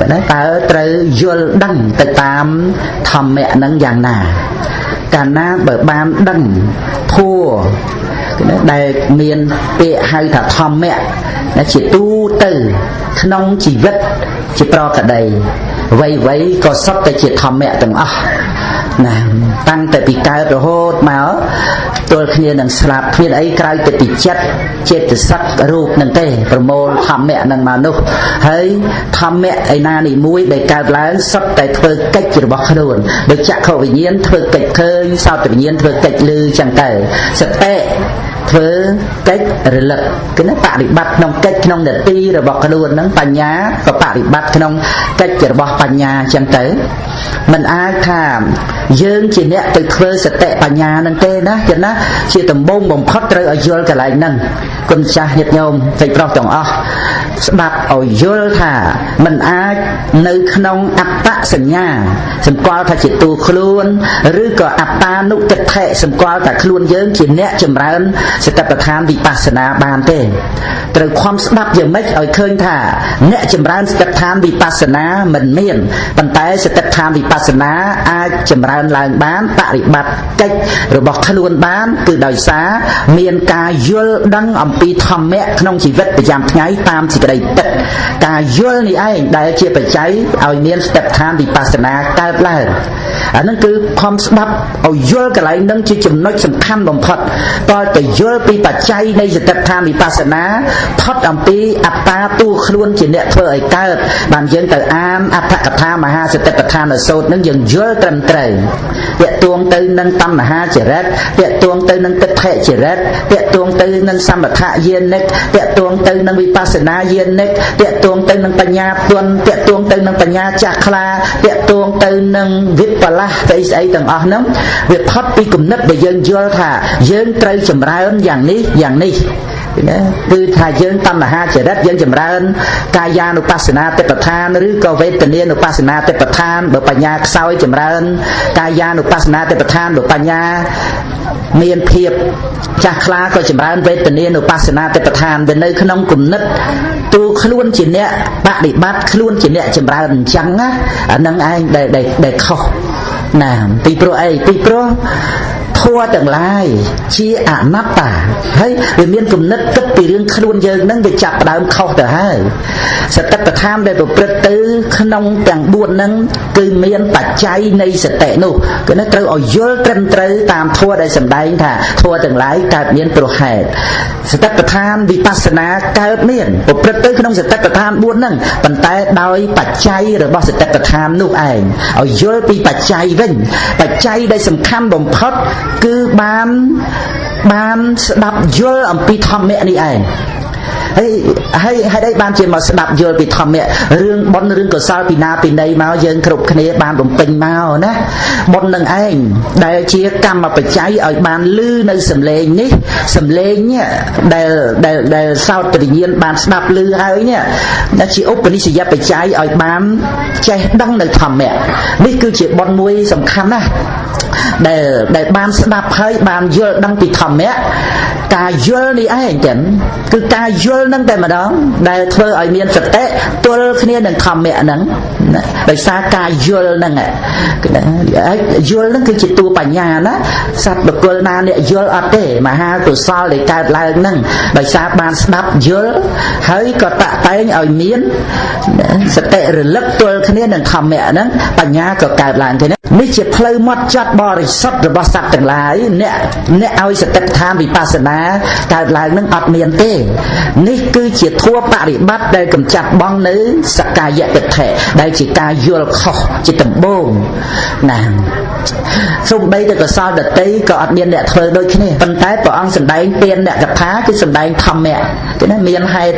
តែតើត្រូវយល់ដឹងទៅតាមធម្មៈនឹងយ៉ាងណាកាលណាបើបានដឹងធัวដែលមានពាក្យហៅថាធម្មៈដែលជាទូទៅក្នុងជីវិតជាប្រកដីអ្វីៗក៏សុទ្ធតែជាធម្មៈទាំងអស់ណាតាំងតែពីកើតរហូតមកទល់គ្នានឹងស្លាប់គ្មានអីក្រៅតែពីចិត្តចេតសិករូបនឹងទេប្រមូលធម្មៈនឹងមកនោះហើយធម្មៈឯណានីមួយដែលកើតឡើងសុទ្ធតែធ្វើកិច្ចរបស់ខ្លួនដូចចក្ខុវិញ្ញាណធ្វើកិច្ចឃើញសោតវិញ្ញាណធ្វើកិច្ចឮចឹងទៅសតិធ្វើកិច្ចរលឹកគឺណាបរិបត្តិក្នុងកិច្ចក្នុងនទីរបស់ខ្លួនហ្នឹងបញ្ញាក៏បរិបត្តិក្នុងកិច្ចរបស់បញ្ញាចឹងទៅមិនអាចថាយើងជាអ្នកទៅធ្វើសតិបញ្ញានឹងទេណាចឹងណាជាដំបូងបំផុតត្រូវឲ្យយល់កន្លែងហ្នឹងគុណចាស់ញាតិញោមស្រីប្រុសទាំងអស់ស្ដាប់ឲ្យយល់ថាមិនអាចនៅក្នុងអត្តសញ្ញាសម្គាល់ថាជាតួខ្លួនឬក៏អត្តានុទិដ្ឋិសម្គាល់ថាខ្លួនយើងជាអ្នកចម្រើនសតិប្បដ្ឋានវិបស្សនាបានទេត្រូវខំស្ដាប់យ៉ាងម៉េចឲ្យឃើញថាអ្នកចម្រើនសតិប្បដ្ឋានវិបស្សនាមិនមានប៉ុន្តែសតិប្បដ្ឋានវិបស្សនាអាចចម្រើនឡើងបានបរិបត្តិកិច្ចរបស់ខ្លួនបានគឺដោយសារមានការយល់ដឹងអំពីធម្មៈក្នុងជីវិតប្រចាំថ្ងៃតាមសេចក្តីពិតការយល់នេះឯងដែលជាបច្ច័យឲ្យមានសតិប្បដ្ឋានវិបស្សនាកើតឡើងអានឹងគឺខំស្ដាប់ឲ្យយល់កន្លែងនឹងជាចំណុចសំខាន់បំផុតតើទៅយល់ពីបច្ច័យនៃសតិប្បដ្ឋានវិបស្សនាផុតអំពីអត្តាតួខ្លួនជាអ្នកធ្វើឲ្យកើតបានយើងទៅអានអត្ថកថាមហាសតិប្បដ្ឋានសូត្រនឹងយើងយល់ត្រឹមត្រូវទាក់ទងទៅនឹងតណ្ហាចរិតទាក់ទងទៅនឹងទិដ្ឋិចរិតទាក់ទងទៅនឹងសមថយានិកទាក់ទងទៅនឹងវិបស្សនាយានិកទាក់ទងទៅនឹងបញ្ញាទន់ទាក់ទងទៅនឹងបញ្ញាចាស់ខ្លាទាក់ទងទៅនឹងវិបលាសស្អីស្អីទាំងអស់ហ្នឹងវាផុតពីគំនិតដែលយើងយល់ថាយើងត្រូវចម្រើនយ៉ាងនេះយ៉ាងនេះណាគឺថាយើងតណ្ហាចរិតយើងចម្រើនកាយានុបស្សនាទិដ្ឋានឬក៏វេទនានុបស្សនាទិដ្ឋានបើបញ្ញាខ្សោយចម្រើនកាយានុបស្សនាទិដ្ឋានបើបញ្ញាមានភាពចាស់ខ្លាក៏ចម្រើនវេទនានុបស្សនាទិដ្ឋានវានៅក្នុងគំនិតតួខ្លួនជាអ្នកបដិបត្តិខ្លួនជាអ្នកចម្រើនអញ្ចឹងណាអានឹងឯងដែលខុសណាពីព្រោះអីពីព្រោះធម៌ទាំងឡាយជាអនត្តាហើយវាមានគំនិតគិតពីរឿងខ្លួនយើងហ្នឹងវាចាប់ផ្ដើមខុសទៅហើយសតិប្បដ្ឋានដែលប្រព្រឹត្តទៅក្នុងទាំង4ហ្នឹងគឺមានបច្ច័យនៃសតិនោះគឺណាត្រូវឲ្យយល់ត្រឹមត្រូវតាមធម៌ដែលសម្ដែងថាធម៌ទាំងឡាយកើតមានព្រោះហេតុសតិប្បដ្ឋានវិបស្សនាកើតមានប្រព្រឹត្តទៅក្នុងសតិប្បដ្ឋាន4ហ្នឹងប៉ុន្តែដោយបច្ច័យរបស់សតិប្បដ្ឋាននោះឯងឲ្យយល់ពីបច្ច័យវិញបច្ច័យដែលសំខាន់បំផុតគឺបានស្ដាប់យល់អំពីធម្មៈនេះឯងហើយហើយហេតុអីបានជាមកស្ដាប់យល់ពីធម្មៈរឿងបុណ្យរឿងកុសលពីណាពីណីមកយើងគ្រប់គ្នាបានបំពេញមកណាបុណ្យនឹងឯងដែលជាកម្មបច្ច័យឲ្យបានលឺនៅសំឡេងនេះសំឡេងនេះដែលដែលដែលសោតវិញ្ញាណបានស្ដាប់លឺហើយនេះដែលជាឧបនិស្សយបច្ច័យឲ្យបានចេះដឹងនៅធម្មៈនេះគឺជាបុណ្យមួយសំខាន់ណាស់ដែលបានស្ដាប់ហើយបានយល់ដឹងពីធម្មៈការយល់នេះឯងចឹងគឺការយល់នឹងតែម្ដងដែលធ្វើឲ្យមានសតិទល់គ្នានឹងធម្មៈហ្នឹងដោយសារការយល់ហ្នឹងយល់ហ្នឹងគឺជាតួបញ្ញាណាសត្វបុគ្គលណាអ្នកយល់អត់ទេមហាកុសលដែលកើតឡើងហ្នឹងដោយសារបានស្ដាប់យល់ហើយក៏តាក់តែងឲ្យមានសតិរលឹកទល់គ្នានឹងធម្មៈហ្នឹងបញ្ញាក៏កើតឡើងទេណានេះជាផ្លូវមត់ចត់បរិសុទ្ធរបស់សត្វទាំងឡាយអ្នកឲ្យសតិប្បដ្ឋានវិបស្សនាកើតឡើងនឹងអត់មានទេនេះគឺជាធម៌បរិបត្តិដែលកម្ចាត់បងនៅសកាយទិដ្ឋិដែលជាការយល់ខុសជាដំបូងណាសូម្បីតែកុសលដតីក៏អត់មានអ្នកធ្វើដូចគ្នាប៉ុន្តែព្រះអង្គសម្ដែងទានអ្នកកថាគឺសម្ដែងធម្មៈគឺណាមានហេតុ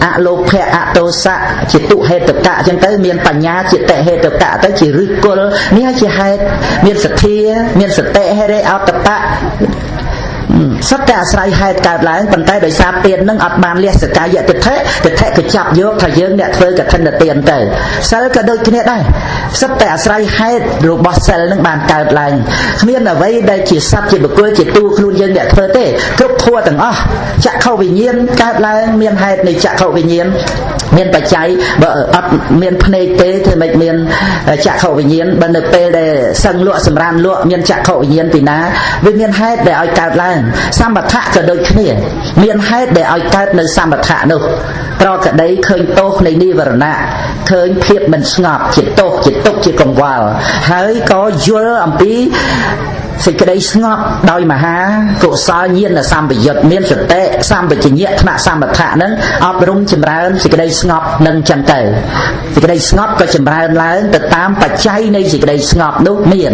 អលោភៈអទោសៈជាទុហេតុកៈអញ្ចឹងទៅមានបញ្ញាជាតិហេតុកៈទៅជាឫសគល់នេះជាហេតុមានសទ្ធាមានសតិហេរិអតបៈ សុទ្ធតែអាស្រ័យហេតុកើតឡើងប៉ុន្តែដោយសារទាននឹងអត់បានលះសកាយទិដ្ឋិទិដ្ឋិក៏ចាប់យកថាយើងអ្នកធ្វើកឋិនទានទៅសិលក៏ដូចគ្នាដែរសុទ្ធតែអាស្រ័យហេតុរបស់សិលនឹងបានកើតឡើងគ្មានអ្វីដែលជាសត្វជាបុគ្គលជាតួខ្លួនយើងអ្នកធ្វើទេគ្រប់ធម៌ទាំងអស់ចក្ខុវិញ្ញាណកើតឡើងមានហេតុនៃចក្ខុវិញ្ញាណមានបច្ច័យបើអត់មានភ្នែកទេធ្វើម៉េចមានចក្ខុវិញ្ញាណបើនៅពេលដែលសឹងលក់សម្រានលក់មានចក្ខុវិញ្ញាណពីណាវាមានហេតុដែលឲ្យកើតឡើងសម្បថៈក៏ដូចគ្នាមានហេតុដែលឲ្យកើតនៅសម្បថៈនោះប្រកដីឃើញទោសនៃនិវរណៈឃើញភាពមិនស្ងប់ជាទោសជាទុក្ខជាកង្វល់ហើយក៏យល់អំពីសេចក្តីស្ងប់ដោយមហាកុសលញាណសម្បយុទ្ធមានសតិសម្បជញ្ញៈថ្នាក់សម្បថៈនឹងអប់រំចម្រើនសេចក្តីស្ងប់នឹងចឹងទៅសេចក្តីស្ងប់ក៏ចម្រើនឡើងទៅតាមបច្ច័យនៃសេចក្តីស្ងប់នោះមាន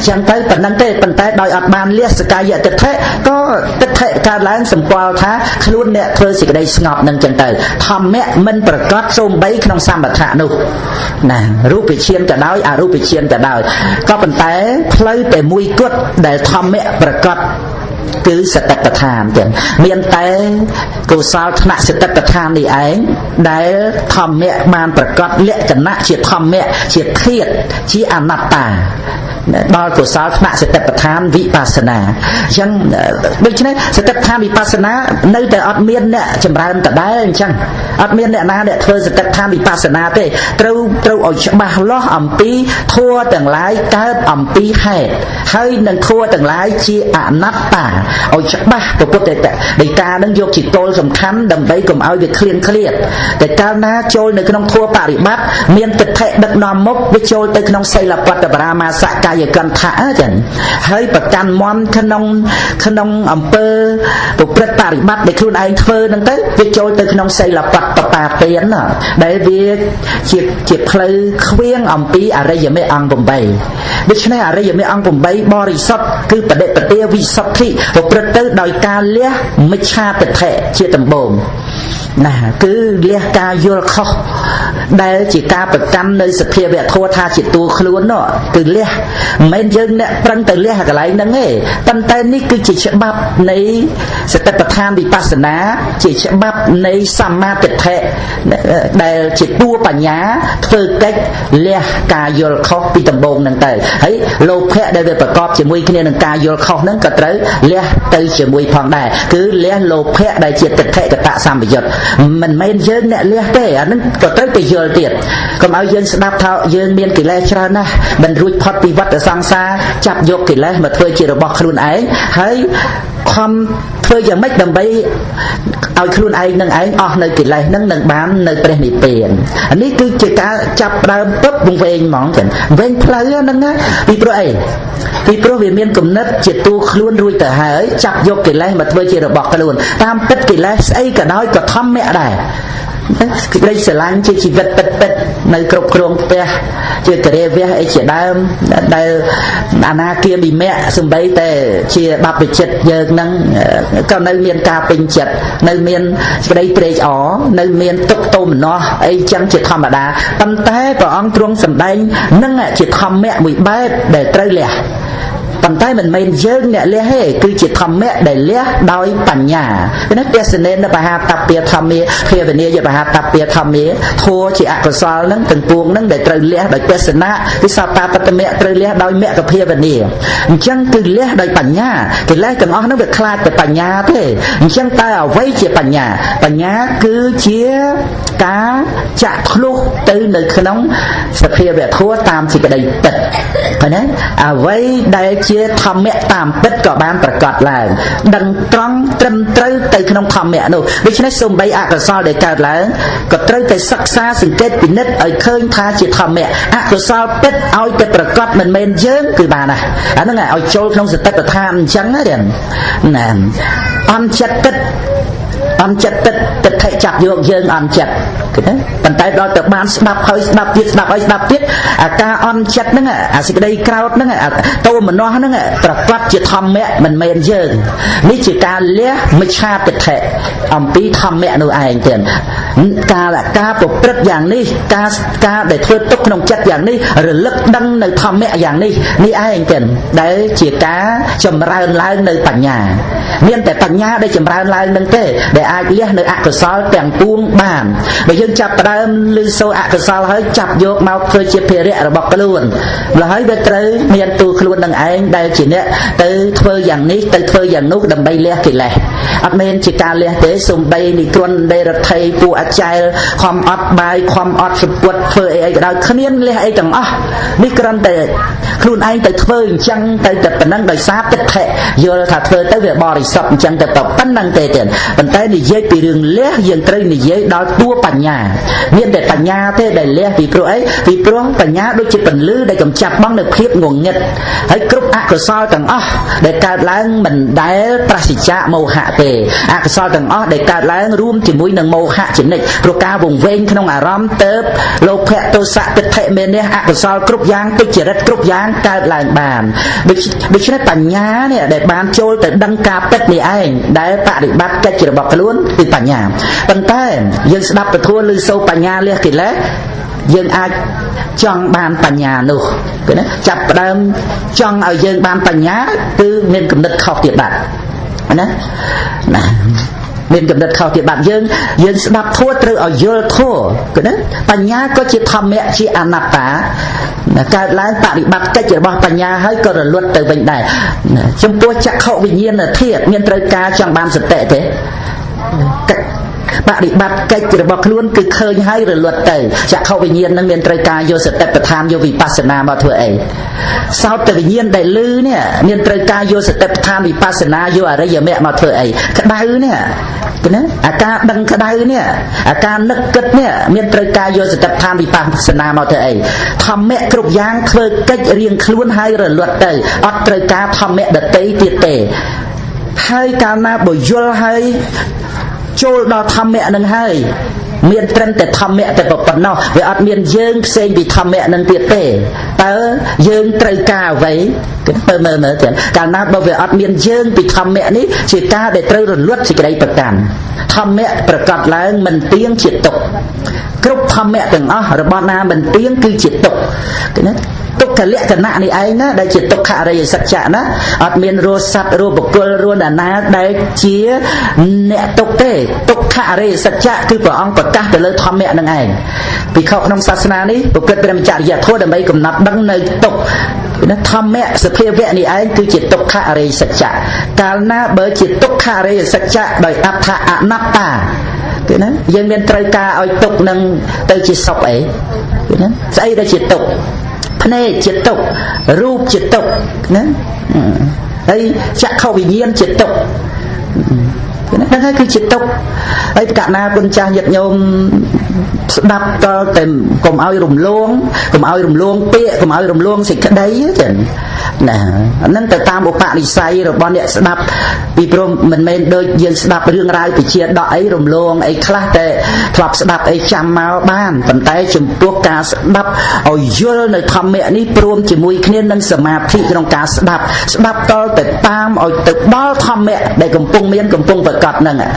ចឹងទៅប៉ុណ្ណឹងទេប៉ុន្តែដោយអត់បានលះសកាយទិដ្ឋិក៏ទិដ្ឋិកើតឡើងសម្គាល់ថាខ្លួនអ្នកធ្វើសេចក្តីស្ងប់នឹងចឹងទៅធម្មៈមិនប្រកបសូម្បីក្នុងសម្បថៈនោះណារូបឈានក៏ដោយអរូបឈានក៏ដោយក៏ប៉ុន្តែផ្លូវតែមួយគត់ដែលធម្មៈប្រកបគឺសតិប្បដ្ឋានទាំងមានតែកុសលថ្នាក់សតិប្បដ្ឋាននេះឯងដែលធម្មៈបានប្រកបលក្ខណៈជាធម្មៈជាធាតុជាអនត្តាដល់កុសលថ្នាក់សតិប្បដ្ឋានវិបស្សនាអញ្ចឹងដូច្នេះសតិប្បដ្ឋានវិបស្សនានៅតែអត់មានអ្នកចម្រើនដដែលអញ្ចឹងអត់មានអ្នកណាអ្នកធ្វើសតិប្បដ្ឋានវិបស្សនាទេត្រូវឲ្យច្បាស់លាស់អំពីធម៌ទាំងឡាយកើតអំពីហេតុហើយនឹងធម៌ទាំងឡាយជាអនត្តាឲ្យច្បាស់ពុទ្ធដីកានឹងយកជាគោលសំខាន់ដើម្បីកុំឲ្យវាឃ្លៀងឃ្លាតតែកាលណាចូលនៅក្នុងធម៌បរិបត្តិមានទិដ្ឋិដឹកនាំមុខវាចូលទៅក្នុងសីលបត្តបរាមាសកាយកន្ធៈចឹងហើយប្រកាន់មន់ក្នុងអំពើប្រព្រឹត្តបរិបត្តិដែលខ្លួនឯងធ្វើហ្នឹងទៅវាចូលទៅក្នុងសីលបត្តបាទានដែលវាជាផ្លូវខ្វៀងអំពីអរិយមេអង្គ8ដូច្នេះអរិយមេអង្គ8បរិសុទ្ធគឺបដិបទាវិសុទ្ធិប្រព្រឹត្តទៅដោយការលះមិច្ឆាទិដ្ឋិជាដំបូងណាគឺលះការយល់ខុសដែលជាការប្រកាន់នៅសភាវៈធម៌ថាជាតួខ្លួននោះគឺលះមិនមែនយើងអ្នកប្រឹងទៅលះកន្លែងហ្នឹងទេប៉ុន្តែនេះគឺជាច្បាប់នៃសតិប្បដ្ឋានវិបស្សនាជាច្បាប់នៃសម្មាទិដ្ឋិដែលជាតួបញ្ញាធ្វើកិច្ចលះការយល់ខុសពីដំបូងហ្នឹងទៅហើយលោភៈដែលវាប្រកបជាមួយគ្នានឹងការយល់ខុសហ្នឹងក៏ត្រូវលះទៅជាមួយផងដែរគឺលះលោភៈដែលជាទិដ្ឋិកតសម្បយុទ្ធមិនមែនយើងអ្នកលះទេអាហ្នឹងក៏ត្រូវទៅយល់ទៀតកុំឲ្យយើងស្ដាប់ថាយើងមានកិលេសច្រើនណាស់មិនរួចផុតពីវដ្តសង្សារចាប់យកកិលេសមកធ្វើជារបស់ខ្លួនឯងហើយខំធ្វើយ៉ាងម៉េចដើម្បីឲ្យខ្លួនឯងនឹងឯងអស់នៅកិលេសនឹងនឹងបាននៅព្រះនិព្វានអានេះគឺជាការចាប់ដើមពឹបវង្វេងហ្មងចឹងវែងផ្លូវហ្នឹងណាពីព្រោះអីពីព្រោះវាមានគំនិតជាតួខ្លួនរួចទៅហើយចាប់យកកិលេសមកធ្វើជារបស់ខ្លួនតាមពិតកិលេសស្អីក៏ដោយក៏ធម្មៈដែរក្តីស្រឡាញ់ជាជីវិតពិតពិតនៅគ្រប់គ្រងផ្ទះជាករិវៈអីជាដើមដែលអនាគាមីមៈសំបីតែជាបព្វជិតយើងនឹងក៏នៅមានការពេញចិត្តនៅមានសេចក្តីត្រេកអរនៅមានទុក្ខទោមនស្សអីចឹងជាធម្មតាប៉ុន្តែព្រះអង្គទ្រង់សម្ដែងនឹងជាធម្មៈមួយបែបដែលត្រូវលះប៉ុន្តែមិនមែនយើងអ្នកលះទេគឺជាធម្មៈដែលលះដោយបញ្ញាណាទេសនេនបហាតព្យាធម្មាភាវនាយបហាតព្យាធម្មាធัวជាអកុសលនឹងទាំងពួងនឹងដែលត្រូវលះដោយទេសនៈគឺសតាបត្តមៈត្រូវលះដោយមគ្គភាវនាអញ្ចឹងគឺលះដោយបញ្ញាកិលេសទាំងអស់នឹងវាខ្លាចតែបញ្ញាទេអញ្ចឹងតើអ្វីជាបញ្ញាបញ្ញាគឺជាការចាក់ធ្លុះទៅនៅក្នុងសភាវៈធัวតាមសេចក្តីពិតឃើញទេអ្វីដែលជាធម្មៈតាមពិតក៏បានប្រកាសឡើងដឹងត្រង់ត្រឹមត្រូវទៅក្នុងធម្មៈនោះដូច្នេះសូម្បីអកុសលដែលកើតឡើងក៏ត្រូវតែសិក្សាសង្កេតពិនិត្យឲ្យឃើញថាជាធម្មៈអកុសលពិតឲ្យតែប្រកាសមិនមែនយើងគឺបានណាអាហ្នឹងឲ្យចូលក្នុងសតិប្បដ្ឋានអញ្ចឹងណាណាអន់ចិត្តគិត អន់ចិត្តទឹកទិដ្ឋិចាប់យកយើងអន់ចិត្តឃើញទេប៉ុន្តែដល់ទៅបានស្ដាប់ហើយស្ដាប់ទៀតស្ដាប់ហើយស្ដាប់ទៀតអាការអន់ចិត្តហ្នឹងអាសេចក្តីក្រោធហ្នឹងអាតោមនោះហ្នឹងប្រកាសជាធម្មៈមិនមែនយើងនេះជាការលះមិច្ឆាទិដ្ឋិអំពីធម្មៈនោះឯងទៀតការប្រព្រឹត្តយ៉ាងនេះការដែលធ្វើទុកក្នុងចិត្តយ៉ាងនេះរលឹកដឹងនៅធម្មៈយ៉ាងនេះនេះឯងទៀតដែលជាការចម្រើនឡើងនៅបញ្ញាមានតែបញ្ញាដែលចម្រើនឡើងនឹងទេដែលអាចលះនៅអកុសលទាំងពួងបានបើយើងចាប់ផ្ដើមឮសូរអកុសលហើយចាប់យកមកធ្វើជាភារៈរបស់ខ្លួនម្ល៉េះហើយវាត្រូវមានទូខ្លួននឹងឯងដែលជាអ្នកទៅធ្វើយ៉ាងនេះទៅធ្វើយ៉ាងនោះដើម្បីលះកិលេសអត់មែនជាការលះទេសំបីនិក្រនដេរដ្ឋីពួកអចែលខំអត់បាយខំអត់សពុតធ្វើអីអីក៏ដោយគ្មានលះអីទាំងអស់នេះគ្រាន់តែខ្លួនឯងទៅធ្វើអញ្ចឹងទៅតែប៉ុណ្ណឹងដោយសារទិដ្ឋិយល់ថាធ្វើទៅវាបរិសុទ្ធអញ្ចឹងទៅប៉ុណ្ណឹងទេទៀតប៉ុន្តែនិយាយពីរឿងលះយើងត្រូវនិយាយដល់តួបញ្ញាមានតែបញ្ញាទេដែលលះពីព្រោះអីពីព្រោះបញ្ញាដូចជាពន្លឺដែលកំចាត់បងនៅភាពងងឹតហើយគ្រប់អកុសលទាំងអស់ដែលកើតឡើងមិនដែលប្រសិជ្ជៈមោហៈទេអកុសលទាំងអស់ដែលកើតឡើងរួមជាមួយនឹងមោហៈជានិច្ចព្រោះការវង្វេងក្នុងអារម្មណ៍ទៅលោភៈទោសៈទិដ្ឋិមេនៈអកុសលគ្រប់យ៉ាងទុច្ចរិតគ្រប់យ៉ាងកើតឡើងបានដូច្នេះបញ្ញានេះដែលបានចូលទៅដឹងការពិតនេះឯងដែលបរិបត្តិកិច្ចរបស់ខ្លួនគឺបញ្ញាប៉ុន្តែយើងស្ដាប់ពធឬសូរបញ្ញាលះកិលេសយើងអាចចង់បានបញ្ញានោះគឺណាចាប់ផ្ដើមចង់ឲ្យយើងបានបញ្ញាគឺមានគំនិតខុសទៀតបាត់ណាណាមានកំណត់ខុសទៀតបាត់យើងស្ដាប់ធម៌ត្រូវឲ្យយល់ធម៌គឺណាបញ្ញាក៏ជាធម្មៈជាអនត្តាកើតឡើងបរិបត្តិកិច្ចរបស់បញ្ញាហើយក៏រលត់ទៅវិញដែរចំពោះចក្ខុវិញ្ញាណធាតុមានត្រូវការចង់បានសតិទេបរិបត្តិកិច្ចរបស់ខ្លួនគឺឃើញហើយរលត់ទៅចក្ខុវិញ្ញាណនឹងមានត្រូវការយកសតិប្បដ្ឋានយកវិបស្សនាមកធ្វើអីសោតវិញ្ញាណដែលលឺនេះមានត្រូវការយកសតិប្បដ្ឋានវិបស្សនាយកអរិយមគ្គមកធ្វើអីក្តៅនេះណាអាការដឹងក្តៅនេះអាការនឹកគិតនេះមានត្រូវការយកសតិប្បដ្ឋានវិបស្សនាមកធ្វើអីធម្មៈគ្រប់យ៉ាងធ្វើកិច្ចរៀងខ្លួនហើយរលត់ទៅអត់ត្រូវការធម្មៈដទៃទៀតទេហើយកាលណាបើយល់ហើយចូលដល់ធម្មៈនឹងហើយមានត្រឹមតែធម្មៈតែប៉ុណ្ណោះវាអត់មានយើងផ្សេងពីធម្មៈនឹងទៀតទេតើយើងត្រូវការអ្វីគឺមើលមើលទៀតកាលណាបើវាអត់មានយើងពីធម្មៈនេះជាការដែលត្រូវរលត់សេចក្តីប្រកាន់ធម្មៈប្រកាសឡើងមិនទៀងជាទុក្ខគ្រប់ធម្មៈទាំងអស់របស់ណាមិនទៀងគឺជាទុក្ខគឺណាទុក្ខលក្ខណៈនេះឯងណាដែលជាទុក្ខអរិយសច្ចៈណាអត់មានរស់សត្វរស់បុគ្គលរស់ណាដែលជាអ្នកទុក្ខទេទុក្ខអរិយសច្ចៈគឺព្រះអង្គប្រកាសទៅលើធម្មៈនឹងឯងពីខុសក្នុងសាសនានេះប្រព្រឹត្តព្រហ្មចរិយធម៌ដើម្បីកំណត់ដឹងនៅទុក្ខណាធម្មៈសភាវៈនេះឯងគឺជាទុក្ខអរិយសច្ចៈកាលណាបើជាទុក្ខអរិយសច្ចៈដោយអដ្ឋអនត្តាគឺណាយើងមានត្រូវការឲ្យទុក្ខនឹងទៅជាសុខអីគឺណាស្អីដែលជាទុក្ខភ្នែកជាទុក្ខរូបជាទុក្ខណាហើយចក្ខុវិញ្ញាណជាទុក្ខហ្នឹងហើយគឺជាទុក្ខហើយកណាគុណចាស់ញាតិញោមស្ដាប់តតែកុំឲ្យរំលងកុំឲ្យរំលងពាក្យកុំឲ្យរំលងសេចក្តីចឹងណាអាហ្នឹងទៅតាមឧបនិស្ស័យរបស់អ្នកស្ដាប់ពីព្រោះមិនមែនដូចយើងស្ដាប់រឿងរ៉ាវពជាដកអីរំលងអីខ្លះតែធ្លាប់ស្ដាប់អីចាំមកបានប៉ុន្តែចំពោះការស្ដាប់ឲ្យយល់នៅធម្មៈនេះព្រមជាមួយគ្នានឹងសមាធិក្នុងការស្ដាប់ស្ដាប់តតែតាមឲ្យទៅដល់ធម្មៈដែលកំពុងមានកំពុងប្រកបហ្នឹងណា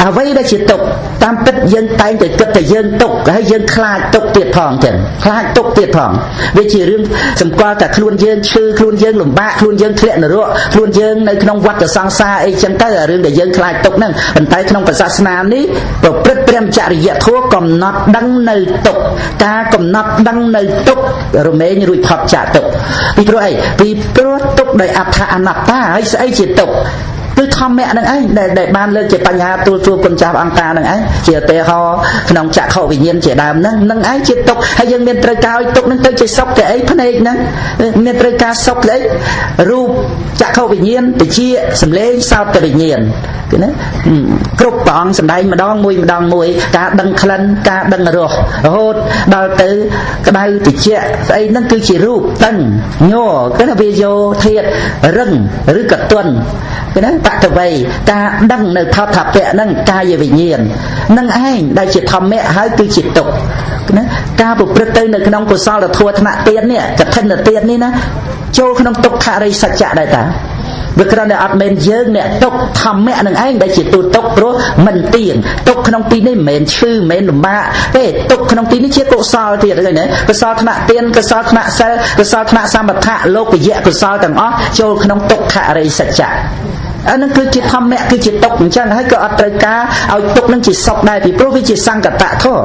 អ្វីដែលជាទុក្ខតាមពិតយើងតែងតែគិតតែយើងទុក្ខហើយយើងខ្លាចទុក្ខទៀតផងចឹងខ្លាចទុក្ខទៀតផងវាជារឿងសម្គាល់តែខ្លួនយើងឈឺខ្លួនយើងលំបាកខ្លួនយើងធ្លាក់នរកខ្លួនយើងនៅក្នុងវដ្តសង្សារអីចឹងទៅអារឿងដែលយើងខ្លាចទុក្ខហ្នឹងប៉ុន្តែក្នុងសាសនានេះប្រព្រឹត្តព្រហ្មចរិយធម៌កំណត់ដឹងនៅទុក្ខការកំណត់ដឹងនៅទុក្ខរមែងរួចផុតចាកទុក្ខពីព្រោះអីពីព្រោះទុក្ខដោយអដ្ឋអនត្តាហើយស្អីជាទុក្ខគឺធម្មៈនឹងឯងដែលបានលើកជាបញ្ហាទូលជួបគុណចាស់អង្គការនឹងឯងជាឧទាហរណ៍ក្នុងចក្ខុវិញ្ញាណជាដើមហ្នឹងនឹងឯងជាទុក្ខហើយយើងមានត្រូវការឲ្យទុក្ខនឹងទៅជាសុខទៅអីភ្នែកហ្នឹងមានត្រូវការសុខទៅអីរូបចក្ខុវិញ្ញាណតិចសំឡេងសោតវិញ្ញាណគឺណាគ្រប់ព្រះអង្គសម្ដែងម្ដងមួយម្ដងមួយការដឹងក្លិនការដឹងរសរហូតដល់ទៅក្តៅតិចស្អីហ្នឹងគឺជារូបតឹងញ័រគឺណាវាយោធាតរឹងឬក៏ទន់គឺណាប តវ័យការដឹងនៅផោថពៈហ្នឹងកាយវិញ្ញាណនឹងឯងដែលជាធម្មៈហើយគឺជាទុក្ខណាការប្រព្រឹត្តទៅនៅក្នុងកុសលធម៌ថ្នាក់ទៀតនេះកឋិនទៀតនេះណាចូលក្នុងទុក្ខរិសច្ចៈដែរតាវាគ្រាន់តែអត់មែនយើងអ្នកទុកធម្មៈនឹងឯងដែលជាទូទុកព្រោះមិនទៀងទុកក្នុងទីនេះមិនមែនឈឺមិនមែនលំបាកទេទុកក្នុងទីនេះជាកុសលទៀតឃើញទេកុសលថ្នាក់ទានកុសលថ្នាក់សិលកុសលថ្នាក់សមថៈលោកយៈកុសលទាំងអស់ចូលក្នុងទុក្ខរិសច្ចៈអានឹងគឺជាធម្មៈគឺជាទុកអញ្ចឹងហើយក៏អត់ត្រូវការឲ្យទុកនឹងជាសុខដែរពីព្រោះវាជាសង្កតធម៌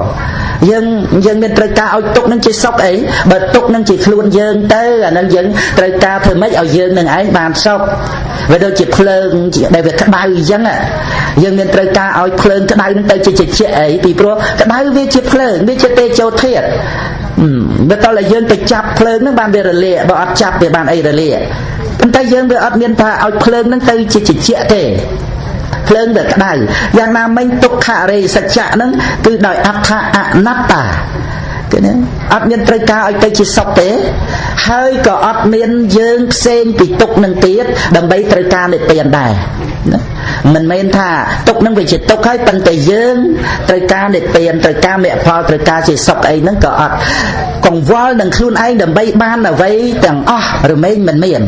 យើងយើងមានត្រូវការឲ្យទុកនឹងជាសុខអីបើទុកនឹងជាខ្លួនយើងទៅអានឹងយើងត្រូវការធ្វើម៉េចឲ្យយើងនឹងឯងបានសុខវាដូចជាភ្លើងដែលវាក្តៅអញ្ចឹងយើងមានត្រូវការឲ្យភ្លើងក្តៅនឹងទៅជាត្រជាក់អីពីព្រោះក្តៅវាជាភ្លើងវាជាតេជោធាតុវាតើយើងទៅចាប់ភ្លើងនឹងបានវារលាកបើអត់ចាប់វាបានអីរលាកប៉ុន្តែយើងវាអត់មានថាឲ្យភ្លើងនឹងទៅជាត្រជាក់ទេភ្លើងវាក្តៅយ៉ាងណាមិញទុក្ខរិសច្ចៈហ្នឹងគឺដោយអដ្ឋអនត្តាគេណាអត់មានត្រូវការឲ្យទៅជាសុខទេហើយក៏អត់មានយើងផ្សេងពីទុក្ខនឹងទៀតដើម្បីត្រូវការនិព្វានដែរណាមិនមែនថាទុក្ខនឹងវាជាទុក្ខហើយប៉ុន្តែយើងត្រូវការនិព្វានត្រូវការមគ្គផលត្រូវការជាសុខអីហ្នឹងក៏អត់កង្វល់នឹងខ្លួនឯងដើម្បីបានអ្វីទាំងអស់រមែងមិនមាន។